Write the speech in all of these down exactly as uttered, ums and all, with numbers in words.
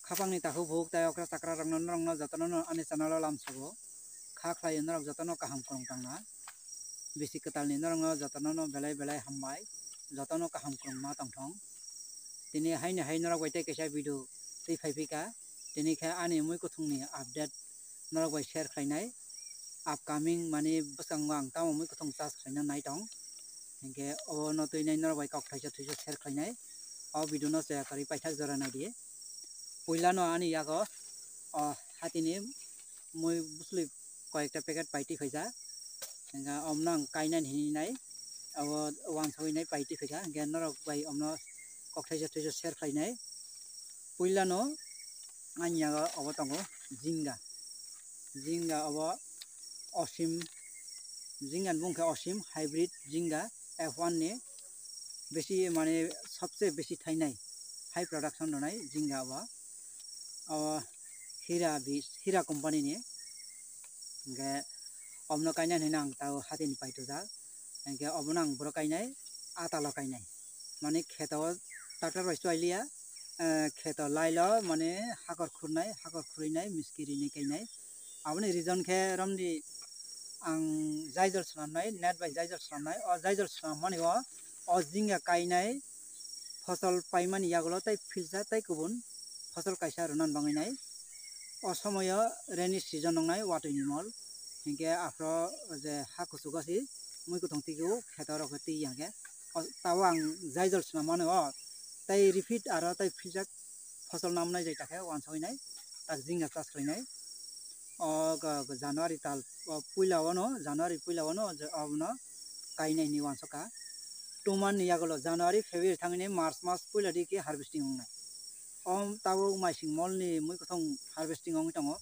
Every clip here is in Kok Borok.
Khapangni takhuk bukhuk tei okra chakra rokno norokno jotono no ani channel o lamsogo. Kha khlai norok jotono kaham kwrwng tangna. Bisi kwtalni norokno jotono no belai belai hambai. Jotono kaham kwrwng ma tongthong. Tini haini hai norok bai tei kaisa video twi phai phika. Tini khe ani mui kuthungni update norok bai share khlainai. Upcoming mani bwskango ang tamo mui kuthung charge khlaina nai tong. Hinkhe o no twi nai norok bai kok thaisa thaisa share khlainai. O video no chaya kwrwi paithak jora naidi. Puila no ani yago o hatini mui bwswlwi koyekta packet pai twi phaijak. Hinkhe omno ang kainani hinwi nai abo uansugwi nai pai twi phaijak. Hinkhe norok bai omno kok thaisa thaisa share khlainai. Puila no ani yago obo tongo jinga. Jinga obo osim, jinga ni bung khe osim hybrid jinga F one ni besi mane sobse besi thainai high production rwnai jinga obo. Obo Hira bis, Hira company ni. Hinkhe obono kainani hinwi ang tao hatini paitujak. Hinkhe obono ang boro kainai atalo kainai. Mane kheto tractor bai chuailiya, eh, kheto lailo mane hakor khurnai, hakor khurwinai, miski rinai kainai. Aboni reason khe romni ang jaijol swnamnai, net bai jaijol swnamnai. O jaijol swnammani o, o jinga kainai, fosol paimani yagulo tei philsa tei kubun fosol kaisa rwna bangwi nai. O somoyo rainy season wngnai watwi ni mol. Hinkhe aphro je ha kuchugo si mui kuthung twigo kheto rok twi ya hinkhe. O tao ang jaijol swnam mano o tei repeat aro tei philsa fosol namnai jai takhe uansugwi nai tak jinga chas khlainai. O go, go January tal, o puila wano, January puila wano je obono kainai hinwi uansukha. Two month ni yagulo January, February thangwi nai March mas puila digi harvesting wngnai. O tabuk maising mol ni mui kuthung harvesting wngwi tongo.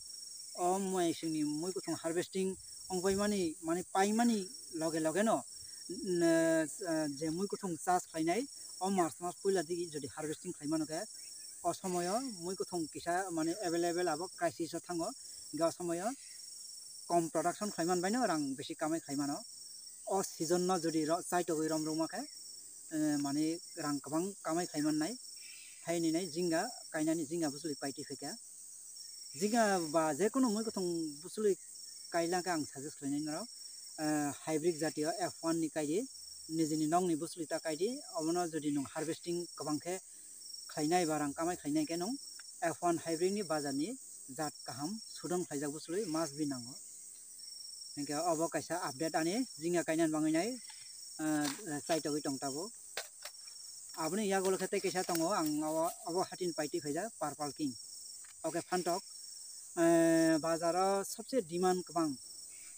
O maising ni mui kuthung harvesting wngwi mani, mani paimani loge loge no, n-, eh, je mui kuthung chas khlainai, o March mas puila digi jodi harvesting khlai mano khe, o somoyo mui kuthung kisa mane available abo crisis o thango, hinkhe o somoyo kom production khlai man baino rang bisi kamai khlai mano. O season no jodi ro-, chaitogwi rom rwma khe, eh, mane rang kwbang kamai khlai mannai, haini nai jinga kainani jinga bwswlwi paitwi phaikha. Jinga ba jekunu mui kuthung bwswlwi kailangkhe ang suggest khlainai norok, eh, hybrid jatiyo F one ni kaidi, nijini nokni bwswlwi ta kaidi, obono jodi nwng harvesting kwbang khe khlainai ba rang kamai khlainai khe nwng F one hybrid ni bazar ni jat kaham sudon khlaijak bwswlwi must be nango. Hinkhe obo kaisa update ani jinga kainani bangwi nai, ah, chaitogwi tong tabuk. Aboni yagulo khe tei kaisa tongo, ang abo, abo hatini paitwi phaijak Purple King. Oke phantok, eh, bazaro sobse demand kwbang,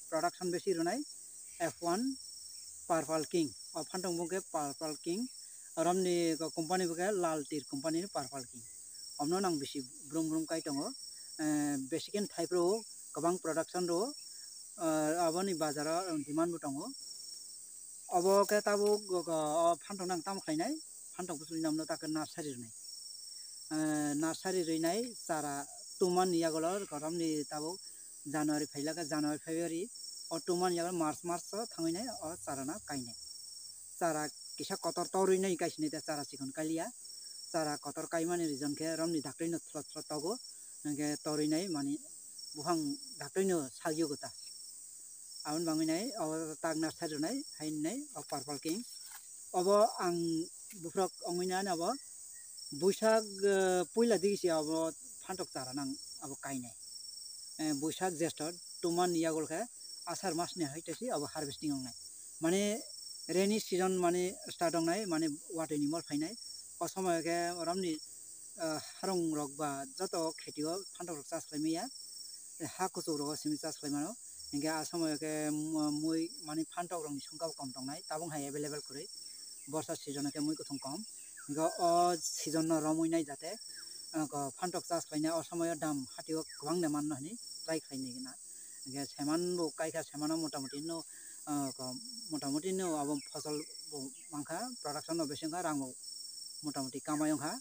production besi rwnai F one Purple King. O phantok bung khe Purple King. Romni company bo khe Lal Tir company ni Purple King. Omno nang bisi brum brum kai tongo. Eh, basic and thai pro kwbang production ro, eh, aboni bazaro demand bo tongo. Obo khe tabuk o phantok nang tamo khlainai, phantok bwswlwi namno ta khe nursery rwnai. Eh, nursery rwnai chara two month ni yagulo romni tabuk January phailaka, January, February, o two month yagulo March, March o thangwi nai o chara no kainai. Chara kisa kotor torwi nai kaisinai ta chara chikon kaliya. Chara kotor kaimani reason khe romni daktwino thlot thlot togo, hinkhe torwi nai mani buphang daktwino sagyo gota. Aboni bangwi nai o tak nursery rwnai, haini nai o Purple King. Obo ang buphrok wngwi nai abo Buisak, eh, puila digi se abo phantok chara nang abo kainai. Eh, Buisak Jyeshtho two month ni yagulo khe Asar mas ni hai tesi abo harvesting wngnai. Mane rainy season mane start wngnai, mane watwi ni mol phainai. O somoyo khe romni, eh, harung rok ba joto kheti o phantok rok chas khlai maya. Ha kuchuk rogo simi chas khlai mano. Hinkhe a somoyo khe mu-, mui mani phantok rokni songkha bo kom tongnai, tabuk hai available kwrwi. Borsa season o khe mui kuthung kom. Hinkhe o season no romwi nai jate, ah, ko phantok chas khlainai o somoyo dam hatio kwbang de manno hinwi try khlai nai gana. Hinkhe seman bo kaikha, semano motamoti no, ah, ko motamoti no abo fosol bo mankha, production no besi wngkha, rang bo motamoti kamai wngkha.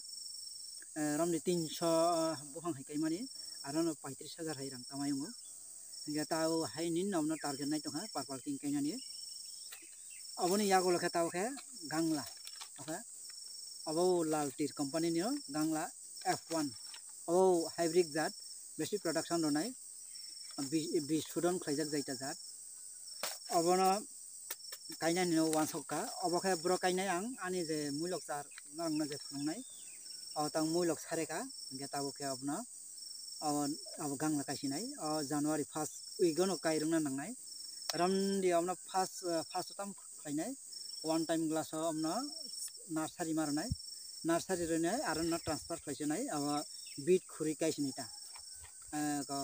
Eh, romni tinso, ah, buphang hai kaimani, aro no paitris hajar hai rang kamai wngo. Hinkhe tao hai ni nomno target nai tongkha, Purple King kainani. Oboni yagulo khe tao khe Gangla, oke. Obo Lal Tir company ni o Gangla F one. O hybrid jat besi production rwnai, bi- bi sudon khlaijak jaita jat. Obono kainani no wansok kha. Obo khe boro kainai ang ani je muilok char norokno je phunuknai, o tang muilok sare kha, hingke tabuk khe obono abo, abo gangla kaisinai. O January first week ono kairwngna nangnai. Ramdi obono first, eh, first o tam khlainai, one time glass o obono nursery ma rwnai, nursery rwnai aro no transfer khlaisinai abo bit khurui kaisinai ta. Eh, ko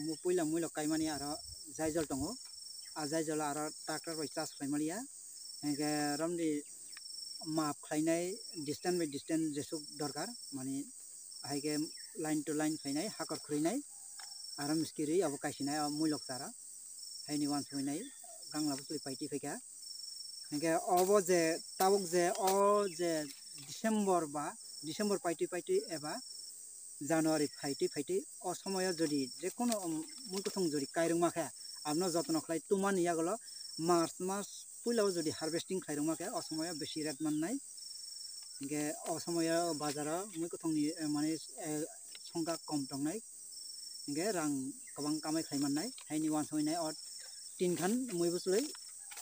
mu- puila muilok kaimani aro jaijol tongo, a jaijol aro tractor bai charge khlaimaliya, hingke romdi map khlainai distance by distance jesuk dorkar, mani haike line to line khlainai hakor khurui nai, aro miskiri abo kaisinai o muilok chara, haini wansuknai gangla bwsli paiti phaikha. Hingke obo je tabuk je o je December ba December paiti paiti eba January phaitwi phaitwi o somoyo jodi jekono, um, muikwthwng jodi kairwngma khe, abno jotono khlai tumani yagulo March mas puilao jodi harvesting khlairwngma khe, o somoyo besi rate mannai. Hinkhe o somoyo bazaro muikwthwngni, eh, mane, eh, songkha kom tongnai. Hinkhe rang kwbang kamai khlai mannai. Haini wansuknai o tin khan mui bwchwlwi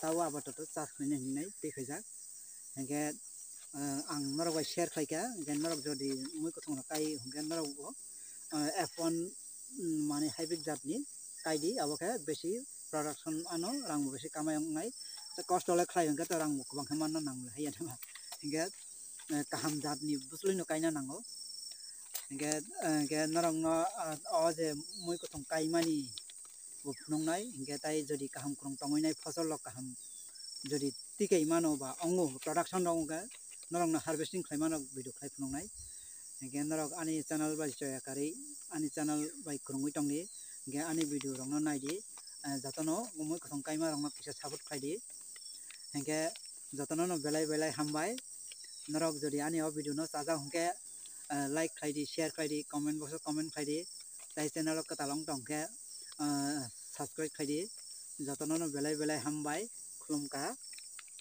tabo apatot charge khlainai hinwi twi khaijak. Hinkhe, eh, ang norok bai share khlaikha, hinkhe norok jodi muikwthwng rok kai hinkhe norok bo, eh, F one, mm, mane hybrid jatni kaidi, abo khe besi production ano rang bo besi kamai wngnai. Tei kosto le khlai hinkhe to rang bo kwbang khe manna nang le haiya de ba. Hinkhe, eh, kaham jatni bwchwlwi no kaina nango. Hinkhe, eh, hinkhe norok no, ah, o je muikwthwng kaimani bo phunuknai, hinkhe tai jodi kaham kwrwng tongwi nai, fosol rok kaham jodi tikai mano ba ongo, production rok wngkha, norok no harvesting khlai mano video khlai phunuknai. Hinkhe norok ani channel bai choya karwi, ani channel bai kwrwngwi tongdi, hinkhe ani video rok no naidi, eh, jotono muikwthwng kaima rok no kisa support khlaidi. Hinkhe jotono no belai belai hambai. Norok jodi ani o video no chajak hinkhe, eh, like khlaidi, share khlaidi, comment box o comment khlaidi, tei channel o kwtal wng tong khe, eh, subscribe khlaidi. Jotono no belai belai hambai, khulumkha,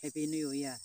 Happy New Year.